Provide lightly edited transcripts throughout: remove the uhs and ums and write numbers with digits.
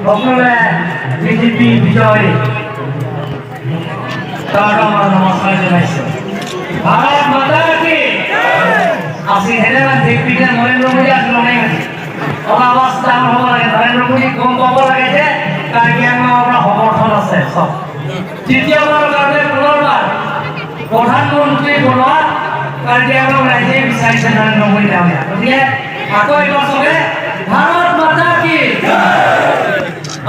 সকলোৱে বিজেপি বিজয় তাৰ আমাৰ নমস্কাৰ জনাইছোঁ। ভাৰত মাতা কি! আজি সেনেকুৱা জেপিতে নৰেন্দ্ৰ মোদী আছিল নাই, অলপ আৱাজ ডাঙৰ হ'ব লাগে। নৰেন্দ্ৰ মোদী গম পাব লাগে যে কাৰ্বি আংলঙৰ পৰা সমৰ্থন আছে চব। তৃতীয়বাৰৰ কাৰণে পুনৰবাৰ প্ৰধানমন্ত্ৰী বনোৱা কাৰ্বি আংলং ৰাইজে বিচাৰিছে নৰেন্দ্ৰ মোদী ডাঙৰীয়া। গতিকে আকৌ এবাৰ চবে ভাৰত মাতা কি!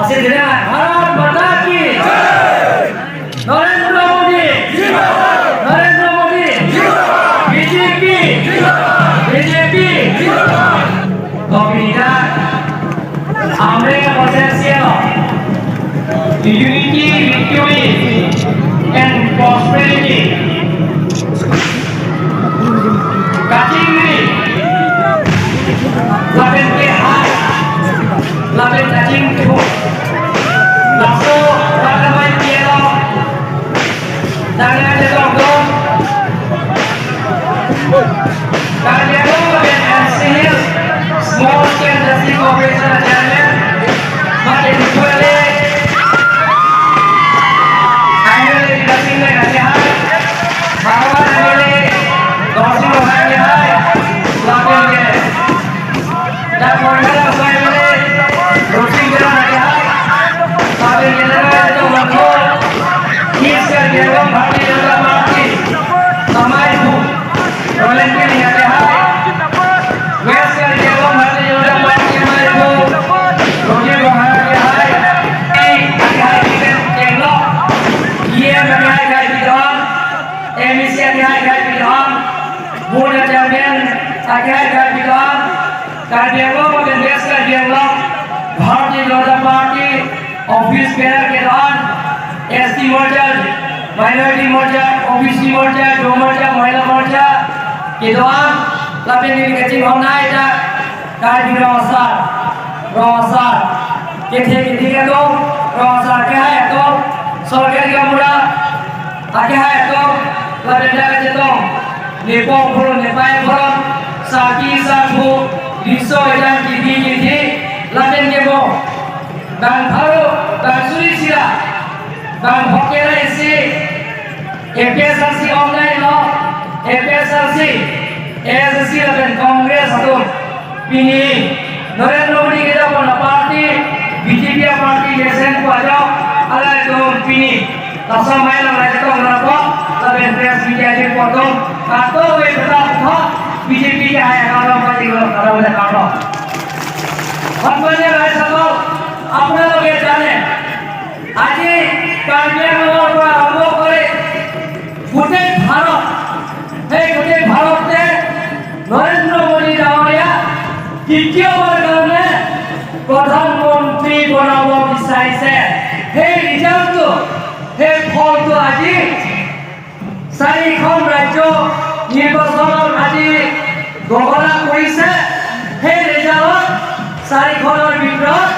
আছে ধুনীয়া। ভাৰত মাতা কি! Narendra Modi, Narendra Modi, BJP, BJP. কবিতা Amreng potential unity, victory and prosperity. Kachingri Laben ke hai Laben kaching thu Laso Rakamai pielo Dangan de Karbi Anglong MC Hills Small Scale Industry Corporation Chairman Martin Tuele MLA Kasing Hai Bhagawan MLA Dorsing Hai Laben ke Dan Morgana MLA Rosing Hai Laben ke to Mangko East Karbi Anglong Bharatiya Janata Party Tamaiphu Roland Hai West Karbi Anglong Bharatiya Janata Party Tamaiphu Roger Hai Hai Kenglo EM Hai Kai Bidhan MEC Hai Kai Bidhan Board Chairman Hai Kai Bidhan Karbi Anglong West Karbi Anglong Bharatiya Janata Party office bearer के दौरान ST मोर्चा, minority मोर्चा, OBC मोर्चा, जो मोर्चा, महिला मोर्चा के दौरान lapen ni kacing honai ta Karbi Rosar Rosar kethe kethe ke to Rosar ke hai to সরকারি আমরা আগে hai to lapen da ke to Nepal ভরো নেপাল ভরো সাকি সাখু রিসো এজান কিদি কিদি lapen ke bo bang pharo bang suri sira bang hokera isi APSRC online no APSRC SSC lapen Congress atum pini Narendra Modi ke jabo na party BJP party lesen ko ajo ala tum pini lasam mai la lai to na ko lapen press media je ko to kato we bata tho BJP ke hai karo ma ji ko karo le karo। সন্মানীয় ৰাইজসকল, আপোনালোকে জানে আজি কাৰ্বি আংলঙৰ পৰা আৰম্ভ কৰি গোটেই ভাৰত, সেই গোটেই ভাৰতে নৰেন্দ্ৰ মোদী ডাঙৰীয়া তৃতীয়বাৰ কাৰণে প্ৰধানমন্ত্ৰী বনাব বিচাৰিছে। সেই ৰিজাল্টটো, সেই ফলটো আজি চাৰিখন ৰাজ্য নিৰ্বাচনত আজি ঘোষণা কৰিছে। সেই ৰিজাল্টত চাৰিখনৰ ভিতৰত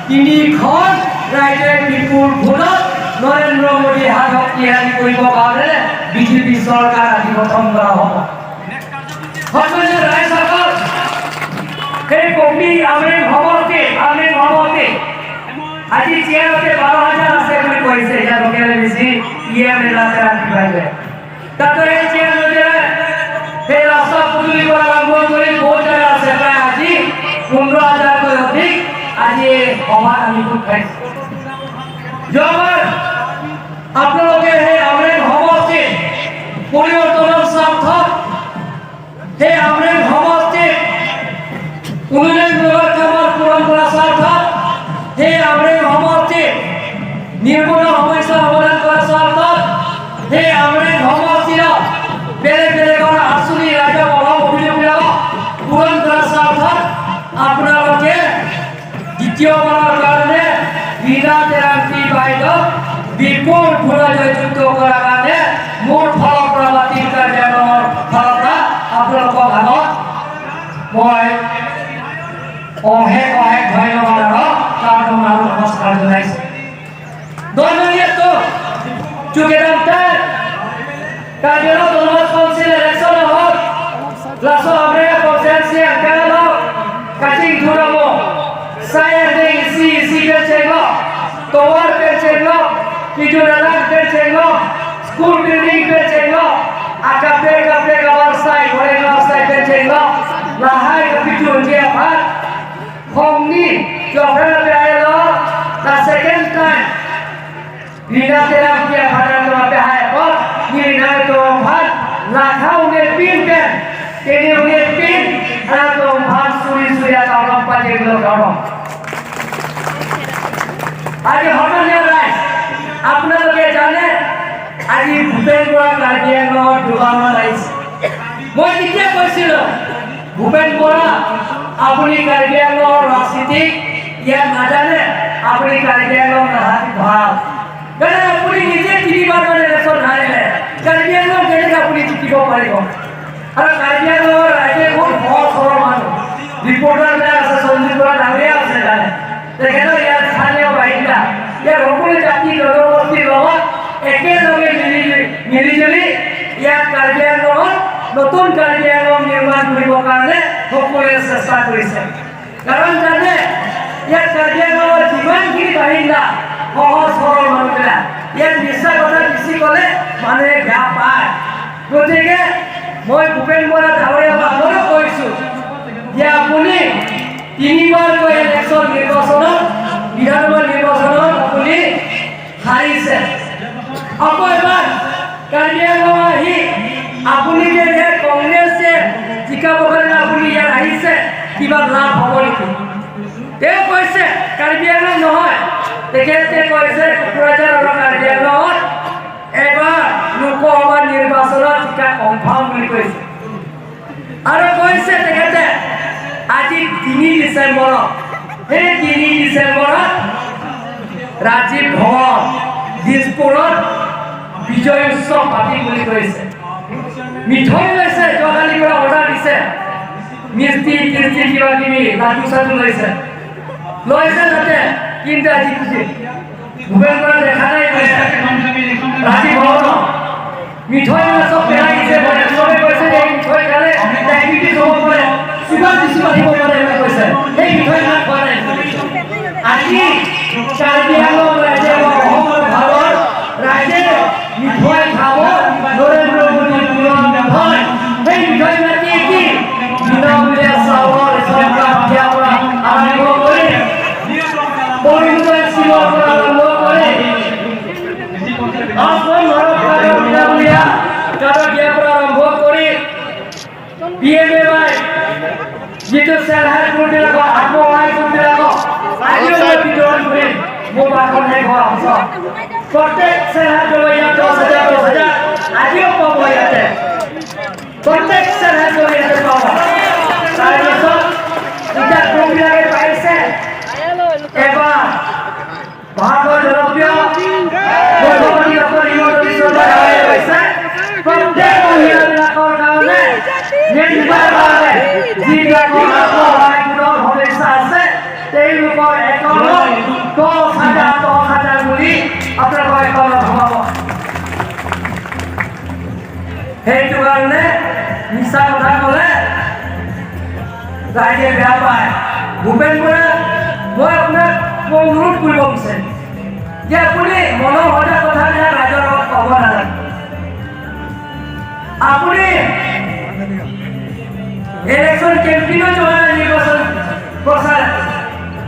তিনিখন ৰাজ্যই বিপুল ভোটত নৰেন্দ্ৰ মোদী হাত শক্তিশালী কৰিবৰ কাৰণে বিজেপি চৰকাৰ আজি গঠন কৰা হ'ব। সন্মানীয় ৰাইজসকল, সেই কবি আমৰেং সমষ্টি, আমৰেং সমষ্টি আজি চেয়াৰতে 12,000 আছে বুলি কৈছে। এতিয়া লোকেল বেছি ইএম এলাকা তাতে এই চেয়াৰ সেই ৰাস্তা পদূলিৰ পৰা আৰম্ভ কৰি বহুত জেগা আছে। প্ৰায় আজি 15,000তকৈ অধিক আজি এই সভাত আমি গোট খাইছোঁ। যোৱাবাৰ আপোনালোকে সেই আমৰেং সমষ্টিত পৰিৱৰ্তনৰ স্বাৰ্থত, সেই আমৰেং সমষ্টিত উন্নয়নমূলক কামৰ পূৰণ কৰাৰ স্বাৰ্থত, সেই আমৰেং সমষ্টিত নিৰ্মূলৰ সমস্যা সমাধান কৰাৰ স্বাৰ্থত, সেই আমৰেং সমষ্টিত বেলেগ বেলেগৰ আঁচনি ৰাইজৰ অভাৱ অভিযোগবিলাক পূৰণ কৰাৰ স্বাৰ্থত আপোনালোকে দ্বিতীয়বাৰৰ কাৰণে ৰীণা তেৰাংপী বাইদেউক বিপুল ভোটত জয়যুক্ত কৰাৰ কাৰণে মোৰ ফালৰ পৰা বা কাৰ্বি আংলঙৰ ফালৰ পৰা আপোনালোকৰ আগত মই অশেষ অশেষ ধন্যবাদ আৰু তাৰ আৰু নমস্কাৰ জনাইছোঁ। দৈনন্দিন চুকেদামতে Karbi Anglong Autonomous Council election হওক laso amre konsensi angkalo kaching thuramo saya de isi isi ke chego। Tower pension লওক, কিছু পেনশন লওক, স্কুল বিল্ডিং পেনশন লওক, akape kape kawarsai goreng kawarsai pension লওক, lahai kapitu dia bhat khongni jofra pe lo the second time Rina teram kia bhara to pe hai pot ni na to bhat lakhau ne pin pen tene ne pin ra to bhat suri suri ka rom pa je lo ka rom। আজি সন্মানীয় ৰাইজ, আপোনালোকে জানে আজি ভূপেন বৰা কাৰ্বি আংলঙৰ দোকানত আহিছে। মই তেতিয়া কৈছিলোঁ, ভূপেন বৰা, আপুনি কাৰ্বি আংলঙৰ ৰাজনীতি ইয়াত নাজানে, আপুনি কাৰ্বি আংলং নাহাতি ভাল। কাৰণ আপুনি নিজে তিনিবাৰ মানে ইলেকশ্যন হাৰিলে, কাৰ্বি আংলং কেনেকৈ আপুনি জিকিব পাৰিব? আৰু কাৰ্বি আংলঙৰ ৰাইজে বহুত সহজ সৰল মানুহ। ৰিপৰ্টাৰবিলাক আছে, সঞ্জীৱ বৰা ডাঙৰীয়া আছে, জানে তেখেতৰ ইয়াত স্থানীয় বাসিন্দা। ইয়াত সকলো জাতি জনগোষ্ঠীৰ লগত একেলগে মিলি মিলি জুলি ইয়াত কাৰ্বি আংলঙত নতুন কাৰ্বি আংলং নিৰ্মাণ কৰিবৰ কাৰণে সকলোৱে চেষ্টা কৰিছে। কাৰণ জানে, ইয়াত কাৰ্বি আংলঙৰ যিমানখিনি বাসিন্দা সহজ সৰল মানুহবিলাক, ইয়াত মিছা কথা বেছি ক'লে মানুহে বেয়া পায়। গতিকে মই ভূপেন বৰা ডাঙৰীয়া আগতো কৈছোঁ যে আপুনি তিনিবাৰকৈ ইলেকশ্যন নিৰ্বাচনত, বিধানসভা নিৰ্বাচনত আপুনি হাৰিছে। আকৌ এবাৰ কাৰ্বি আংলং আহি আপুনি যে ইয়াত কংগ্ৰেছে জিকাবৰ কাৰণে আপুনি ইয়াত আহিছে, কিবা লাভ হ'ব নেকি? তেওঁ কৈছে কাৰ্বি আংলং নহয়, তেখেতে কৈছে কোকৰাঝাৰ আৰু কাৰ্বি আংলঙত এবাৰ লোকসভা নিৰ্বাচনত জিকা কনফাৰ্ম বুলি কৈছে। আৰু কৈছে তেখেতে আজি 3 ডিচেম্বৰত, সেই 3 ডিচেম্বৰত ৰাজীৱ ভৱন দিছপুৰত বিজয় উৎসৱ পাতিম বুলি কৈছে। মিঠৈ লৈছে, যোৱাকালিৰ পৰা অৰ্ডাৰ দিছে, মিষ্টি টিষ্টি কিবা কিবি লাডু চাডু লৈছে লৈছে তাতে। কিন্তু আজি ভূপেন বৰা দেখা নাই কৈছে ৰাজীৱ ভৱনত। মিঠৈ মানে চব পেলাই দিছে মানে চবে কৈছে যে এই মিঠৈ খালে ডায়েবেটিছ হ'ব পাৰে, চুগাৰ বেছি বাঢ়িব পাৰে বুলি কৈছে। সেই মিঠৈ ইমান খোৱা নাই। আজি কাৰ্বি আংলং ৰাইজে বা অসম আৰু ভাৰতৰ ৰাইজে মিঠৈ খাব, নৰেন্দ্ৰ মোদীৰ পুনৰ মিঠৈ। সেই মিঠৈ মানে কি কি? বিনামূলীয়া চাউলৰ ৰেচন কাৰ্ড দিয়াৰ পৰা আৰম্ভ কৰি, অৰুণোদয় স্কীমৰ পৰা আৰম্ভ কৰি, আয়ুষ্মান ভাৰত কাৰ্ডৰ বিনামূলীয়া কাৰ্ডৰ দিয়াৰ পৰা আৰম্ভ কৰি, পিএমএৱাই যিটো চেল্ফ হেল্প গ্ৰুপবিলাকক, আত্মসহায়ক গোটবিলাকক আজিও মই বিতৰণ কৰিম মোৰ ভাষণ শেষ হোৱাৰ পিছত। প্ৰত্যেক চেল্ফ হেল্প গ্ৰুপে ইয়াত 10,000 10,000 আজিও পাব। ইয়াতে প্ৰত্যেক চেল্ফ হেল্প গ্ৰুপে ইয়াতে পাব। তাৰপিছত এতিয়া কোনবিলাকে পাইছে? এবাৰ ভাৰতৰ জনপ্ৰিয় মুখ্যমন্ত্ৰী ডক্টৰ হিমন্ত বিশ্ব শৰ্মা ডাঙৰীয়াই কৈছে, প্ৰত্যেক মহিলাবিলাকৰ কাৰণে, নিৰ্বাৰ কাৰণে, যিবিলাকৰ আত্মসহায়ক গোটৰ সদস্য আছে, তেওঁলোকৰ একাউণ্টত 10,000 10,000 বুলি আপোনালোকৰ একাউণ্টত সোমাব। সেইটো কাৰণে মিছা কথা ক'লে ৰাইজে বেয়া পায়। ভূপেন বৰা, মই আপোনাক অনুৰোধ কৰিব বিচাৰিম যে আপুনি মনৰ সজা কথাবিলাক ৰাইজৰ লগত ক'ব নালাগে। আপুনি ইলেকশ্যন কেম্পেইনো যোৱা নাই, নিৰ্বাচন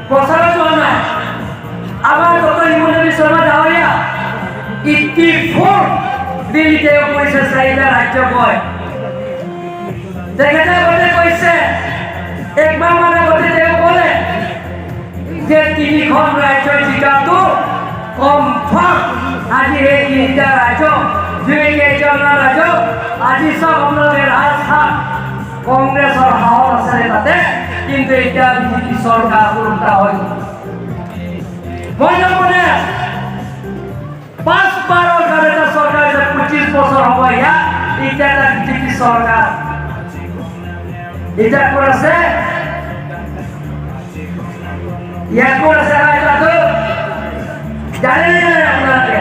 প্ৰচাৰো যোৱা নাই। আমাৰ ডক্টৰ হিমন্ত বিশ্ব শৰ্মা ডাঙৰীয়া 84 দিল্লীতে তেওঁ কৰিছে, চাৰিটা ৰাজ্য গৈ। তেখেতে আগতে কৈছে, একমাহ মান আগতে তেওঁ ক'লে যে তিনিখন ৰাজ্য জিকাটো কনফাৰ্ম। আজি সেই তিনিটা ৰাজ্য, দুই কেইজনমান ৰাজ্য আজি চব আপোনালোকে ৰাজহাট কংগ্ৰেছৰ সাহস আছিলে তাতে, কিন্তু এতিয়া বিজেপি চৰকাৰ ওলোটা হৈ গ'ল। মই মানে পাঁচবাৰৰ কাৰণে এটা চৰকাৰ হৈছে, 25 বছৰ হ'ব ইয়াত। এতিয়া এটা বিজেপি চৰকাৰ এতিয়া ক'ত আছে? ইয়াত ক'ত আছে এটাটো জানে নে নাজানে আপোনালোকে?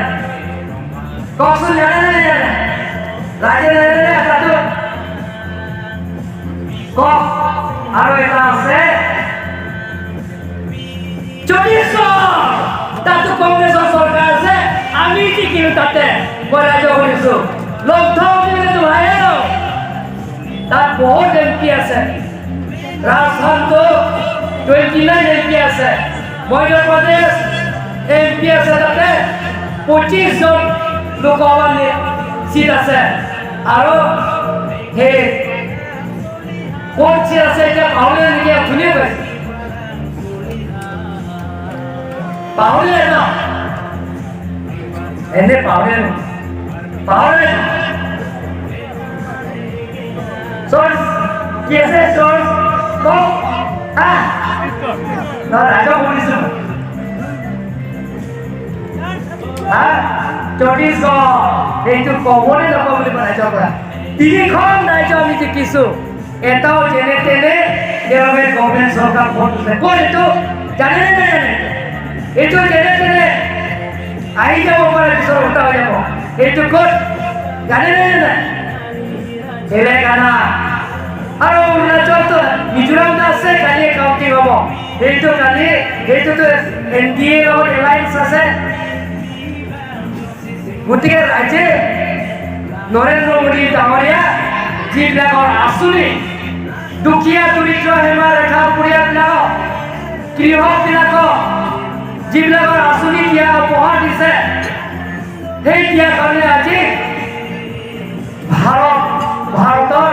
কওকচোন, জানে নে নাজানে? ৰাইজে নাজানে এটাটো? কওক। আৰু এটা আছে ছত্তীশগড়, তাতো কংগ্ৰেছৰ চৰকাৰ আছে, আমি জিকিলো তাতে। মই ৰাইজক শুনিছোঁ, লগ ভাই ন তাত বহুত এম পি আছে। ৰাজস্থানটো 29 এম পি আছে, মধ্যপ্ৰদেশ এম পি আছে, তাতে 25জন লোকসভা চিট আছে। আৰু সেই ক'ত চিট আছে এতিয়া পাহৰিলে নেকি? ধুনীয়া কৈছে, পাহৰিলে ন? এনে পাহৰিলে, পাহৰিলে। চৰ্চ কি আছে? চৰ্চ কওক। হা, ৰাইজক শুনিছো। হা, ছত্তীশগড়। এইটো ক'বনে নকওঁ বুলি মই ৰাইজৰ পৰা। তিনিখন ৰাজ্য আমি জিকিছো, এটাও যেনে তেনে তেওঁলোকে গভৰ্ণমেণ্ট চৰকাৰ ভোট দিছে। ক'ত এইটো জানেনে নাজানে? এইটো যেনে তেনে আহি যাব পাৰে, পিছত উল্টা হৈ যাব। এইটো ক'ত জানেনে নাজানে? তেলেংগানা আৰু অৰুণাচলটো, মিজোৰামটো আছে, কালি কাউন্টিং হ'ব। সেইটো কালি, সেইটোতো এন ডি এ লগত এলায়েন্স আছে। গতিকে ৰাইজে নৰেন্দ্ৰ মোদী ডাঙৰীয়া যিবিলাকৰ আঁচনি দুখীয়া দৰিদ্ৰ সীমা ৰেখা পৰিয়ালবিলাকক, কৃষকবিলাকক যিবিলাকৰ আঁচনি দিয়া উপহাৰ দিছে, সেই দিয়াৰ কাৰণে আজি ভাৰতৰ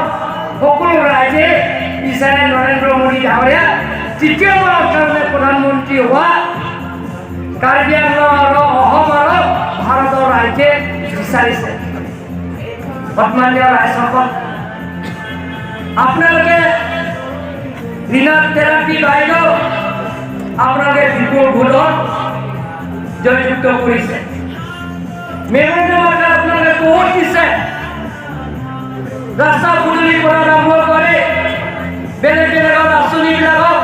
সকলো ৰাইজে বিচাৰে নৰেন্দ্ৰ মোদী ডাঙৰীয়া তৃতীয়বাৰৰ কাৰণে প্ৰধানমন্ত্ৰী হোৱা কাৰ্বি আংলং আৰু অসম আৰু ভাৰতৰ ৰাইজে বিচাৰিছে। সন্মানীয় ৰাইজসকল, আপোনালোকে ৰীণা থেৰাপি বাইদেউ আপোনালোকে বিপুল ভোটত জয়যুক্ত কৰিছে। মেমৰেণ্ডাম আকাৰ আপোনালোকে বহুত দিছে। ৰাস্তা পদূলিৰ পৰা আৰম্ভ কৰি বেলেগ বেলেগৰ আঁচনিবিলাকক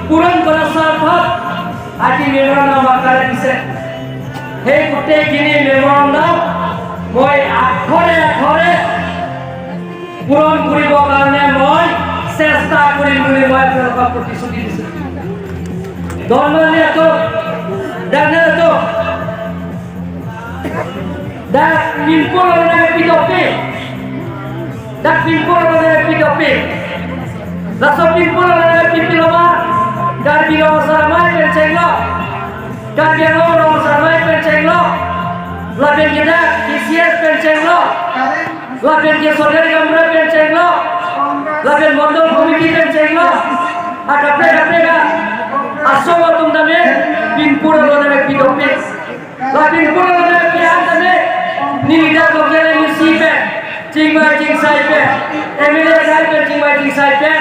পূৰণ কৰাৰ স্বাৰ্থত আজি মেমৰেণ্ডাম আকাৰে দিছে। সেই গোটেইখিনি মেমৰেণ্ডাম মই আখৰে আখৰে পূৰণ কৰিবৰ কাৰণে মই চেষ্টা কৰিম বুলি মই আপোনালোকক প্ৰতিশ্ৰুতি দিছোঁ। ধন্যবাদ। Danilo da pimpolo na pidopi da pimpolo na pidopi laso pimpolo na pipiloma garbilo saramai pencenglo garbilo saramai pencenglo laben kita KCS pencenglo laben ke sorgari gamra pencenglo laben mondol committee pencenglo akape kape asowa tumdame pimpuro na pidopi la pimpuro na piantame nilida kokele misipe chingmai chingsai pe emile sai pe chingmai chingsai pe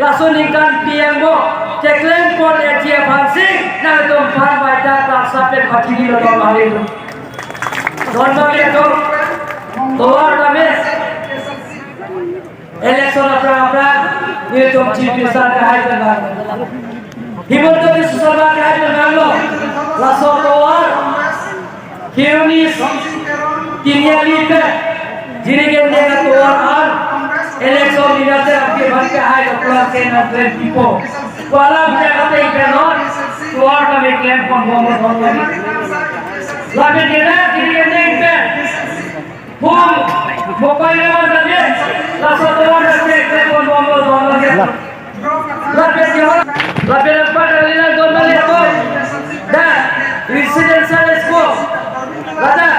laso ningkan piangbo cheklen pon etia phansi na tum phan bai ta klasa pe phachini lo mari ধন্যবাদ। তো তোমার নামে election আপনার আপনার নির্দম chief minister হাই হিমন্ত বিশ্ব শর্মা হাই নামলো Lasso তোয়ার হিউনিস তিনিয়ালি pay জিরিগেন্ডে না তোয়ার আর election নিরাতে আপনি ভানকে হাই অপলান কে না ক্লেম পিপো কোয়ালা জায়গাতে ইপেনর তোয়ার নামে ক্লেম কোন বম ধন্যবাদ লাভে গেলা জিরিগেন্ডে ইপে ফুল মোবাইল নাম্বার দাবে লাসো তোয়ার নামে ক্লেম কোন বম ধন্যবাদ লাভে গেলা লাভে নাম্বার দালিলা ধন্যবাদ। তো দা residential school Raja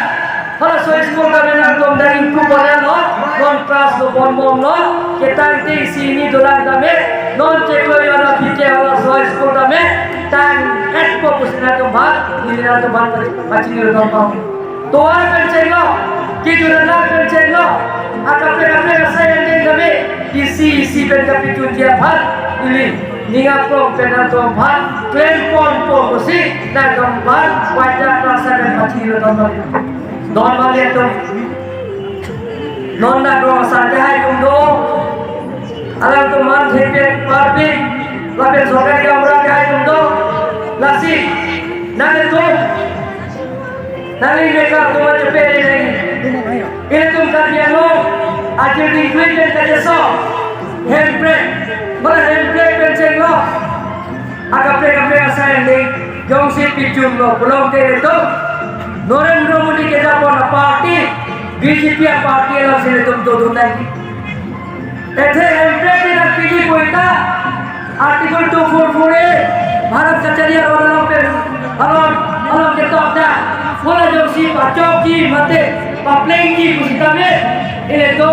hala so school kami nang tom da improve bola no non class no bon bom no ketang te sini dolang kami non cheklo yana pike hala so school kami tang et po pusina tom bhal nilina tom bhal pachini tom bhal toar pen cheklo ki durana pen cheklo akape kape rasa yang den kami isi isi pen kapi tuntia bhal ili ningapong penantom bhal claim pon po kusi na tom bhal wajah rasa dan pachini tom bhal don bali to non na gro sa jai tum do alam to man thepe parpi labe sarkar ke amra jai tum do lasi na le tum na le meka tum chepe le nahi ile tum kar dia lo ajil di equipment ka jeso hand brake bala hand brake pen cheng lo aga pre ka pre asa yang ding jong si pichum no pulong te to Narendra Modi ke japon party BJP party lo sile tum do do nai ethe MPP na PG poita article 244 A Bharat Kacharia road pe halon halon ke top da fola jong si pacho ki mate papleng ki kusitame ile to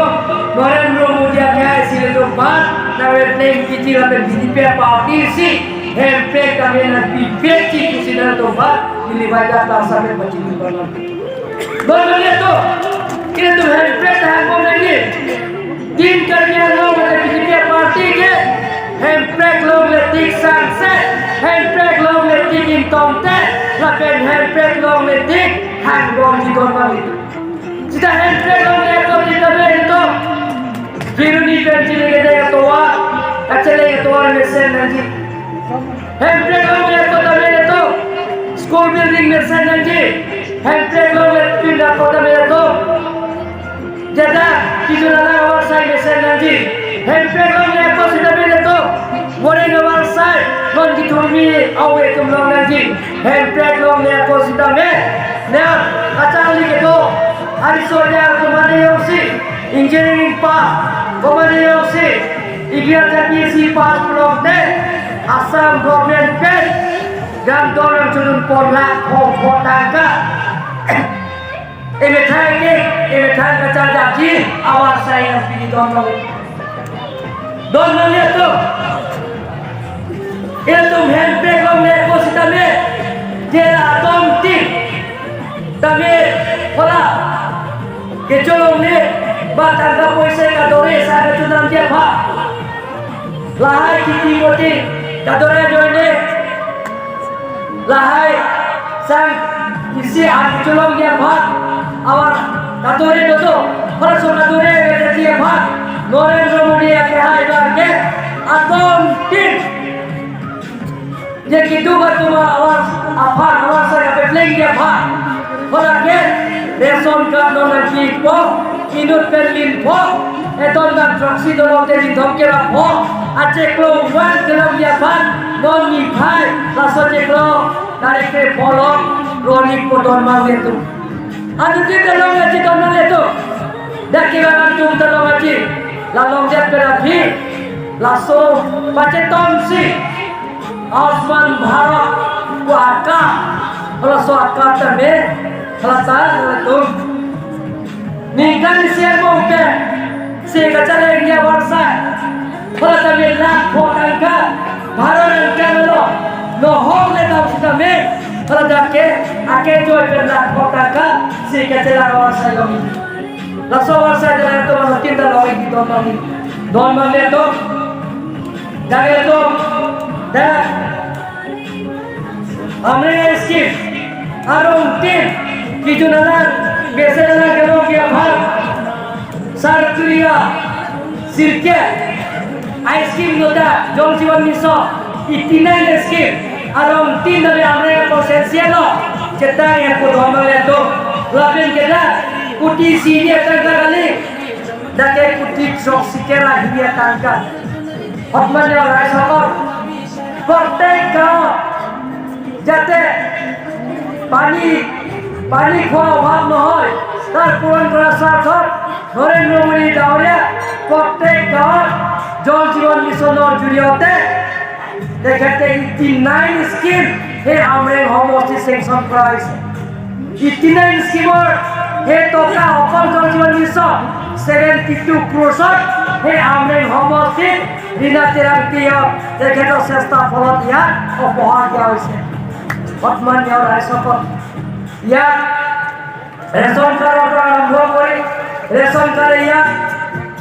Narendra Modi ke sile to baat na we pleng ki chi la BJP party si MP kami na PPC kusina to baat ili baja ta sampai pacini banan boleh to ile to MP ta ko lagi तीन करने लोग BJP party के हेम्प्रेक लोग ले तीन सांसद हेम्प्रेक लोग ले तीन इनकम टैक्स लपेन हेम्प्रेक लोग ले तीन हैंगोंग जी दोन माली सीधा हेम्प्रेक लोग ले तो तीन में तो फिरुनी पेंची लेके जाएगा तो वहाँ अच्छे लेके तो वहाँ में सेन जी हेम्प्रेक लोग ले तो तब ले तो स्कूल बिल्डिंग में सेन जी हेम्प्रेक लोग ले तीन तो तब ले तो jada kijulana awar sai mesen nanji hempelong le ko sida bele to moren awar sai non ki thurmi awe tumlong nanji hempelong le ko sida me ne achali ke to ariso ne ko mane yosi engineering pass ko mane yosi igia JPC pass plong te Assam government pe gam donan chudun por lakh ho taka এনে থাকে এনে থাকা চাচা আবার সাই আপনি দল দল তো এরকম হেল্পে কমলে বসে যে আদম টিপ তবে ফলা কে চলনে বা টাকা পয়সা কাদরে সারা চুনাম যে ভা লাহাই কিতি মতি কাদরে জয়নে লাহাই সাং কিসি আচলম গে ভা আবার কাদরে দতো ফরসো কাদরে গেছে ভা নরেন্দ্র মোদি কে হাই বাকে আদম টিপ যে কিন্তু বা তোমার আওয়াজ আফা আওয়াজ সারা পেটলেং গে ভা ফলা কে রেশন কার্ড নন কি পো ইনুট পেলিন পো এতন দাম ট্রক্সি দলতে ধমকেরা পো আছে ক্লো ওয়ান কিলোমিটার ভাত নন নি ভাই লাসো চেকলো তারিখে ফলক রনিক পটন মারলে তো আদুতি তলং আছে তনলে তো দেখিবা তুম তলং আছে লালং যে পেরা ফি লাসো পাচে তমসি আসমান ভারত ও আকা লাসো আকা তমে লাসা তুম নিকান সে মৌকে সে কাচালে ইন্ডিয়া বর্ষা ফলা তমে লাখ টাকা ভারত কেন নহলে দাম তমে ফলা যাকে আকে জয় পের লাখ টাকা সে কাচালা বর্ষা লমি লাসো বর্ষা জলে তো তিনটা লমি কি দন মানি দন মানে তো জাগে তো দেখ আমরা স্কিম আরো টিম কিছু না বেসে না কেন কি ভাগ সারচুরিয়া সিরকে আইসক্রিম নোটা জল জীবন মিশন ইতিনাইন স্কিম আরো তিন ধরে আমরা প্রসেসিয়ালো চেতা এর কো ধমলে তো লাবেন কেনা কুটি সিনিয়া টাকা গালি ডাকে কুটি চক সিকেরা হিয়া টাকা সন্মানীয় ৰাইজসকল প্ৰত্যেক গাঁৱত যাতে পানী পানী খোৱা অভাৱ নহয় তাৰ পূৰণ কৰাৰ স্বাৰ্থত নৰেন্দ্ৰ মোদী ডাঙৰীয়া প্ৰত্যেক গাঁৱত জল জীৱন মিছনৰ জৰিয়তে তেখেতে 89 স্কিম সেই আমৰেং সমষ্টি চেংচন কৰা হৈছে। 89 স্কিমৰ সেই টকা অকল জল জীৱন মিছন 72 ক্ৰ'ৰ্ছত সেই আমৰেং সমষ্টিত ৰীণা তেৰাংপীয়ে তেখেতৰ চেষ্টাৰ ফলত ইয়াত উপহাৰ দিয়া হৈছে। সন্মানীয় ৰাইজসকল, ইয়াত ৰেচন কাৰ্ডৰ পৰা আৰম্ভ কৰি ৰেচন কাৰ্ড ইয়াত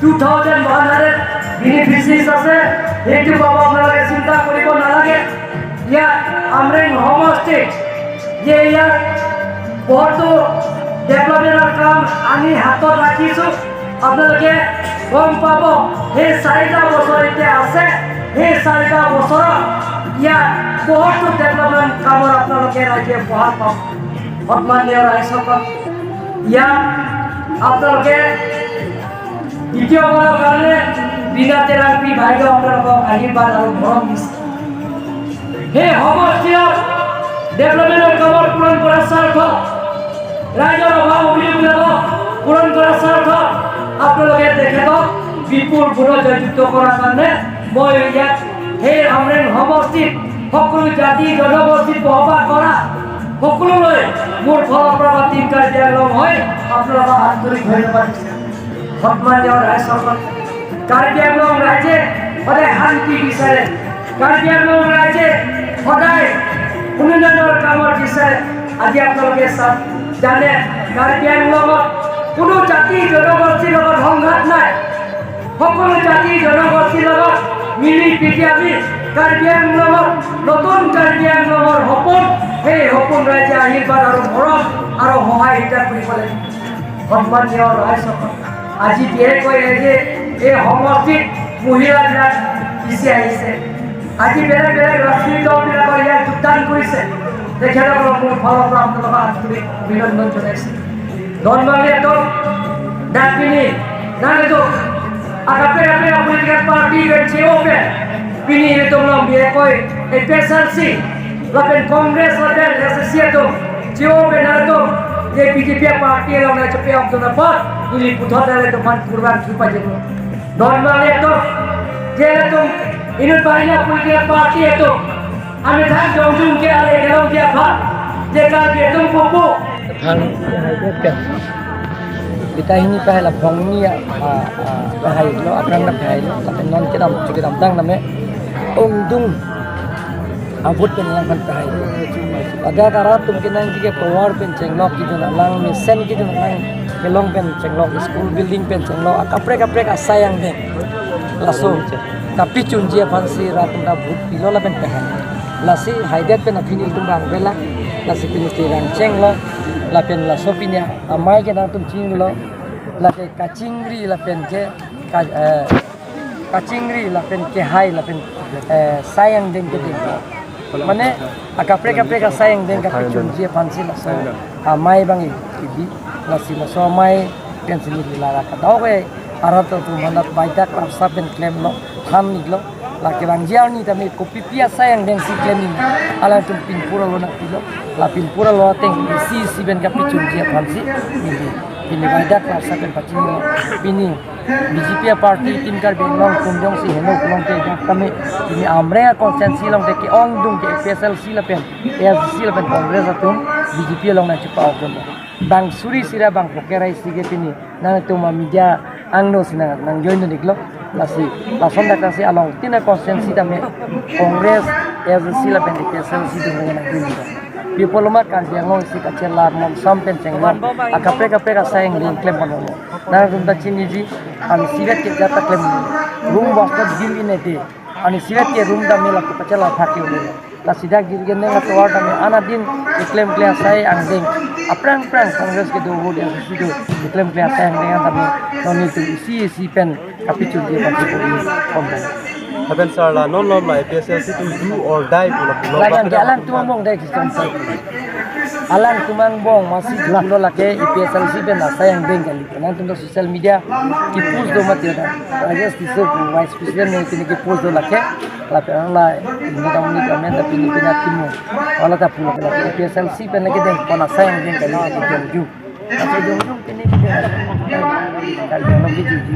2100 বেনিফিচিয়াৰিজ আছে, সেইটো পাব আপোনালোকে চিন্তা কৰিব নালাগে। ইয়াত আমৰেং সমষ্টিত যে ইয়াত বহুতো ডেভেলপমেণ্টৰ কাম আমি হাতত ৰাখিছোঁ, আপোনালোকে গম পাব। সেই 4টা বছৰ এতিয়া আছে, সেই 4টা বছৰত ইয়াত বহুতো ডেভেলপমেণ্ট কামৰ আপোনালোকে ৰাইজে উপহাৰ পাব। সন্মানীয় ৰাইজসকল, ইয়াত আপোনালোকে দ্বিতীয়বাৰৰ কাৰণে ৰীণা তেৰাংপী বাইদেউ আপোনালোকক আশীৰ্বাদ আৰু মৰম দিছে। সেই সমষ্টিত ডেভেলপমেণ্টৰ কামত পূৰণ কৰাৰ স্বাৰ্থত, ৰাইজৰ অভাৱ অভিযোগবিলাকক পূৰণ কৰাৰ স্বাৰ্থত আপোনালোকে তেখেতক বিপুল ভোটত জয়যুক্ত কৰাৰ কাৰণে মই ইয়াত সেই আমৰেং সমষ্টিত সকলো জাতি জনগোষ্ঠীত বসবাস কৰা সকলোলৈ মোৰ ফালৰ পৰা বা টিম কাৰ্বি আংলং হৈ আপোনালোকক আন্তৰিক ধন্যবাদ দিছোঁ। সন্মানীয় ৰাইজসকল, কাৰ্বি আংলং ৰাইজে সদায় শান্তি বিচাৰে। কাৰ্বি আংলং ৰাইজে সদায় উন্নয়নৰ কামত বিচাৰে। আজি আপোনালোকে চাওক, জানে, কাৰ্বি আংলঙত কোনো জাতি জনগোষ্ঠীৰ লগত সংঘাত নাই। সকলো জাতি জনগোষ্ঠীৰ লগত মিলি প্ৰীতি আমি কাৰ্বি আংলঙত নতুন কাৰ্বি আংলঙৰ সপোন, সেই সপোন ৰাইজে আশীৰ্বাদ আৰু মৰম আৰু সহায় হিতাপ কৰিব লাগিব। সন্মানীয় ৰাইজসকল, আজি বিশেষকৈ এই যে এই সমষ্টিত মহিলাবিলাক পিছি আহিছে, আজি বেলেগ বেলেগ ৰাজনীতি দলবিলাকৰ ইয়াত যোগদান কৰিছে, তেখেতসকলক মোৰ ফালৰ পৰা আপোনালোকক আন্তৰিক অভিনন্দন জনাইছে। Normalmente Dapini nandito akape-ape political party ben COP pini ito long biakoy APSLC lapen Congress lapen SSC ito COP narito je BJP party long na chape ok na pat ini puthot na ito man kurban chupa jeno. Normally ito je ito inun parina political party ito ami thang jongjung ke ale gelong ke pha je ka ke tum popo thang pen bitahini pahela phongni a pahai lo aprang na pahai lo lapen non ke dam chuke dam tang name ong dung avut pen lang pan pahai ada kara tum ke nang ke tower pen chenglok ki jona lang me sen ki jona lang kelong pen chenglok school building pen chenglok akapre kapre ka sayang de laso kapi chunjia phansi ratum da bhut pilo la pen pahai lasi haidet pen afinil tum rang bela lasi pini rang chenglo la pen la sopinya amai ke nang tum chin lo la ke kachingri la pen ke kachingri la pen ke hai la pen sayang den ke den mane akapre kapre ka sayang den ka pichun ji phansi la so amai bangi bi la si la so amai pen sini la ra ka daw ke arat tu manat baita klap sa pen claim lo tham ni lo la ke bang jiao ni tami kopi pia sayang den si claim ni ala tum pin pura lo na pilo la pin pura lo teng si si ben ka pichun ji phansi ni pini baida klap sa pen pachini lo pini BJP party team kar benglong kumjong si heno kulong te kami pini amre consensus long te ke ong dung ke PSLC la pen ASC la pen Congress atum BJP long na chupa ok bang suri sira bang pokerai sige pini nang tuma media angno sina nang join niklo lasi lason da kasi along tina consensus dame Congress ASC la pen PSLC dung nang join people ma kan yang si kacela mom sampen chenglong akapre kapre ka sayang ring claim kono na rum ta chini ji ani sirat ke jata claim room was not bill in a day ani sirat ke room da mela ko pachala thaki ole la sida gir ge ne la to da me ana din claim claim sai ang ding aprang prang Congress ke do vote SC do claim claim sai ang ding da me no ni tu si si pen kapichu je pa ko kom. Haben sir la non non la APSLC to do or die pula pula. Lagan ke alang tumang dai system sa. Alang tumang bong masih julo lake APSLC ben sayang deng kali. Nan tum social media ki post do mat yoda. Rajesh tiso vice president ne kini ki post do lake la pe la ni ka muni comment ta pini pina timu. Wala ta pula lake APSLC ben lake deng kona sayang deng kali ki jong ju. Tapi jong jung kini ki kali jong ki ju ju.